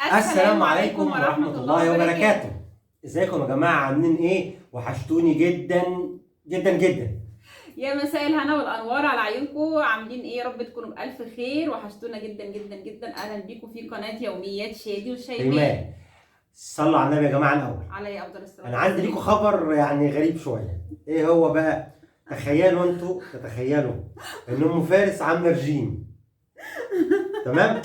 السلام عليكم ورحمة الله وبركاته. ازيكم يا جماعة، عاملين ايه؟ وحشتوني جدا جدا جدا. يا مساء الهنا والانوار على عيونكم، عاملين ايه؟ يا رب تكونوا بالف خير. وحشتونا جدا جدا جدا. اهلا بيكم في قناة يوميات شادي وشيماء. تمام، صلوا على النبي يا جماعة الأول. علي افضل الصلاة. أنا عندي لكم خبر يعني غريب شوية. ايه هو بقى؟ تخيلوا انتوا، تتخيلوا ان ام فارس عاملة رجيم. تمام؟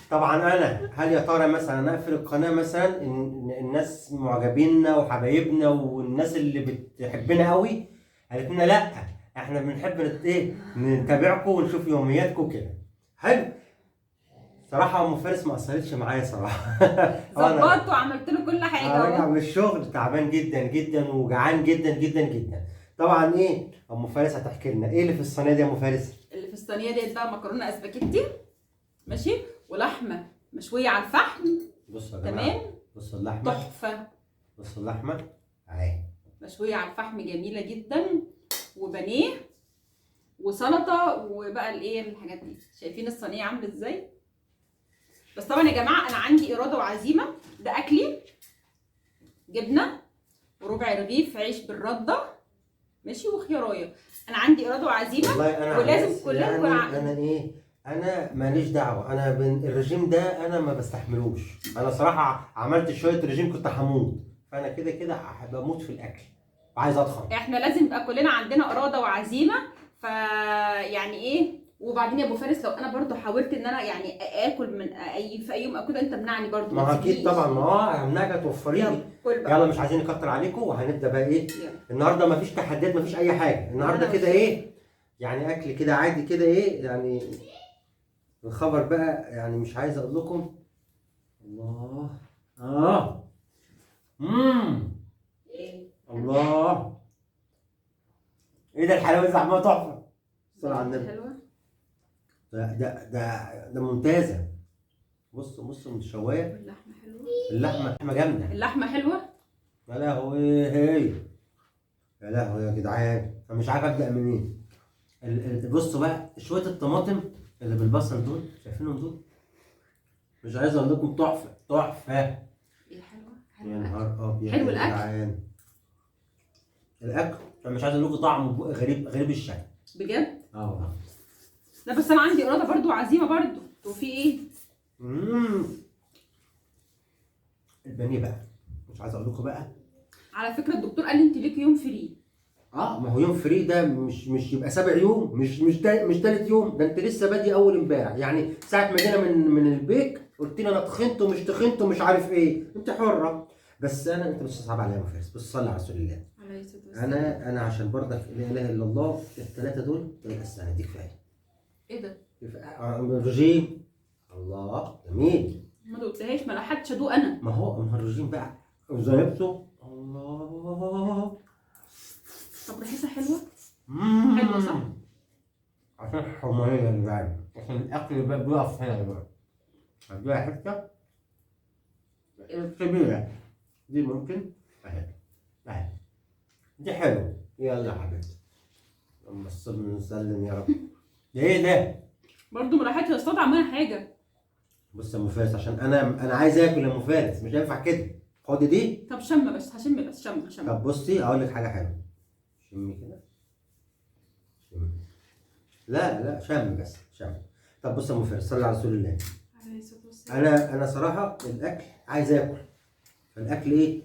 طبعا انا هل يا ترى مثلا اقفل القناة مثلا ان الناس معجبيننا وحبايبنا والناس اللي بتحبنا قوي قالت لنا لا احنا بنحب ايه نتابعكم ونشوف يومياتكم كده. حلو. صراحة ام فارس ما قصرتش معايا صراحة. ظبطت وعملت له كل حاجة. راجع من الشغل تعبان جدا جدا وجعان جدا جدا جدا. طبعا ايه ام فارس هتحكي لنا ايه اللي في الصينية دي يا ام فارس؟ اللي في الصينية ديت بقى مكرونه اسباجيتي ماشي، ولحمه مشوية على الفحم. بصوا يا جماعة، تمام، بصوا اللحمة تحفة، بصوا اللحمة اهي مشوية على الفحم جميلة جدا، وبانيه وسلطة وبقى الايه الحاجات دي. شايفين الصينية عامله ازاي؟ بس طبعا يا جماعة انا عندي اراده وعزيمة. ده اكلي جبنه وربع رغيف عيش بالردة ماشي وخيارايه. انا عندي اراده وعزيمة ولازم كلنا يعني انا ايه، انا ماليش دعوه، انا الرجيم ده انا ما بستحملوش. انا صراحة عملت شوية رجيم كنت هموت، فانا كده كده بموت في الاكل وعايز اتخن. احنا لازم يبقى كلنا عندنا اراده وعزيمة. فيعني ايه، وبعدين يا ابو فارس لو انا برضو حاولت ان انا يعني اكل من اي في اي يوم او كده انت منعني برضو. ما اكيد طبعا، ما هو همنعك هتوفري لي. يلا مش عايزين نكتر عليكم وهنبدا بقى ايه النهارده. مفيش تحديات، مفيش اي حاجة النهارده كده. ايه يعني اكل كده عادي كده ايه يعني. الخبر بقى يعني مش عايز اقول لكم. الله الله، ايه ده الحلاوة دي، طعمها تحفة. صلى على النبي. حلوة ده ده ده ده ممتازة. بص بص من الشوايه. اللحمة حلوة، اللحمة جامدة، اللحمة حلوة. يا لهوي هي يا لهوي يا جدعان، انا مش عارف ابدا منين. بصوا بقى شوية الطماطم اللي بالبصل دول، شايفينهم دول؟ مش عايز اقول لكم تحفة تحفة. ايه حلوة حلوة يا نهار ابيض، حلو الاكل. الاكل انا مش عايز اقول لكم طعمه غريب غريب الشكل بجد. والله. لا بس انا عندي اراده برضو وعزيمة برضو. وفي ايه؟ البانيه بقى مش عايز اقول لكم بقى. على فكرة الدكتور قال لي انت ليك يوم free. ما هو يوم free ده مش يبقى سابع يوم، مش تالت يوم، ده انت لسه بادي اول امبارح. يعني ساعة ما جينا من البيك قلت لي انا تخنت ومش تخنت ومش عارف ايه. انت حره، بس انا انت مش صعب عليا يا فارس. بس صلي على رسول الله عليه الصلاة والسلام. انا عشان برضك لا اله الا الله الثلاثة دول بس انا دي كفاية. ايه ده؟ رجيم. الله جميل. ما دقتهاش، ما لحقتش ادوق انا. ما هو الرجيم بقى وزنبته. الله. طب ريحتها حلوة؟ حلوة صح؟ عشان حمويه يا جدعان، عشان الاكل بقى بيقف هنا يا جماعة. هديها حتة كبيرة دي ممكن اهي اهي دي حلوة. يلا يا حبيبتي اللهم صل وسلم يا رب. ده ايه ده؟ برضه ما راحتش استطعم منها حاجة. بص يا ام فارس، عشان انا عايز اكل يا ام فارس، مش هينفع كده. خدي دي. طب شم بس، هشم بس، شم شم. طب بصي اقول لك حاجة حلوة. شمي كده، شم. لا لا شم بس شم. طب بص يا ام فارس، صلي على رسول الله عليه الصلاة والسلام. انا صراحة الاكل عايز اكل، فالاكل ايه؟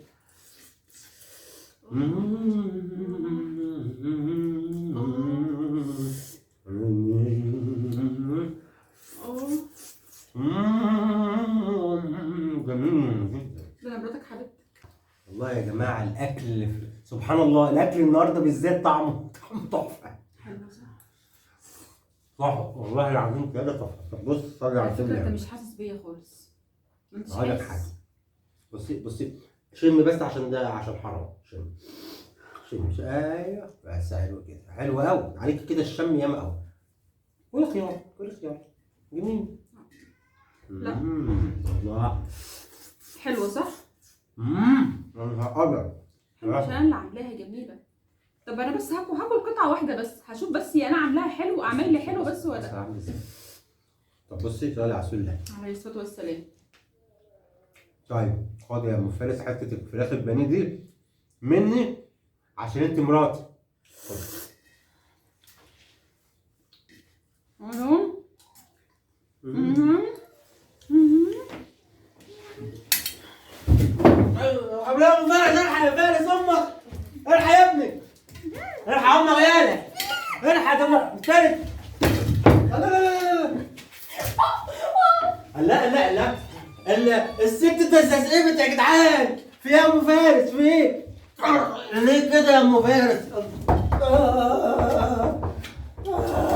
جميل جدا. ده انا مراتك حبيبتك والله يا جماعة. الاكل سبحان الله، الاكل النهارده بالذات طعمه تحفة. حلو صح؟ تحفة والله العظيم كده تحفة. طب بص صلي على فكرة النبي. انت مش حاسس بيا خالص. ما انتش هقول لك حاسس. حاجة. بصي بصي شم بس عشان ده عشان حرام. شم شم. ايوه بس حلو كده، حلو قوي عليك كده الشم ياما قوي. كل خيار، كل خيار جميل. لا الله حلوة صح؟ يا نهار ابيض. حلوة عشان انا اللي عاملاها جميلة. طب انا بس هاكل قطعه واحدة بس، هشوف بس انا عاملاها حلو، اعمل لي حلو بس ولا. طب بصي صلي على رسول الله عليه الصلاة والسلام. طيب خد يا ام فارس حتة الفراخ البانيه دي مني عشان انت مراتي. يا ام فارس الحق يا فارس امك، الحق يا ابني، الحق امك يالا، الحق يا امك فارس. لا لا لا لا لا لا، الست اتزقزقت يا جدعان. في ايه يا ام فارس؟ في ايه؟ ليه كده يا ام فارس؟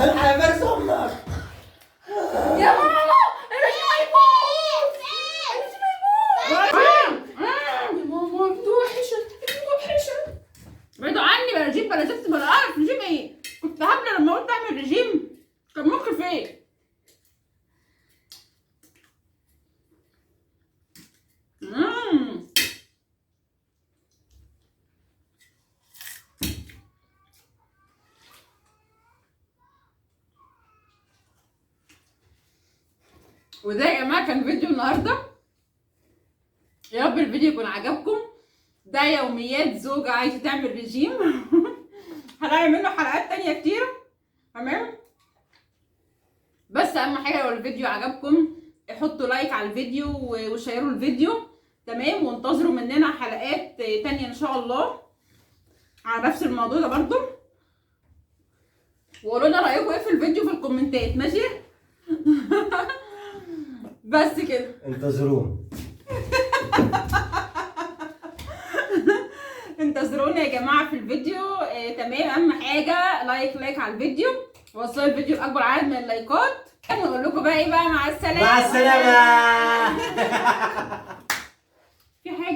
الحق يا فارس امك يا ماما، الرجيم هيبوظ، الرجيم هيبوظ يا ماما، انتوا وحشة، انتوا وحشة. بعيدوا عني بلا رجيم بلا زفت بلا قرف. رجيم ايه؟ كنت هبلة لما قلت اعمل رجيم، كان مخي فين؟ وده يا جماعة كان فيديو النهارده، يا رب الفيديو يكون عجبكم. ده يوميات زوجة عايزه تعمل رجيم. هنعمل منه حلقات تانية كتير، تمام؟ بس اهم حاجة لو الفيديو عجبكم حطوا like على الفيديو وشيروا الفيديو، تمام؟ وانتظروا مننا حلقات تانية ان شاء الله على نفس الموضوع ده برضو، وقولوا لنا رايكم ايه في الفيديو في الكومنتات، ماشي؟ بس كده، انتظرونا. انتظرونا يا جماعة في الفيديو، تمام؟ اهم حاجة like like على الفيديو، وصلوا الفيديو لاكبر عدد من اللايكات، ونقول لكم بقى ايه بقى، مع السلامة. مع السلامة.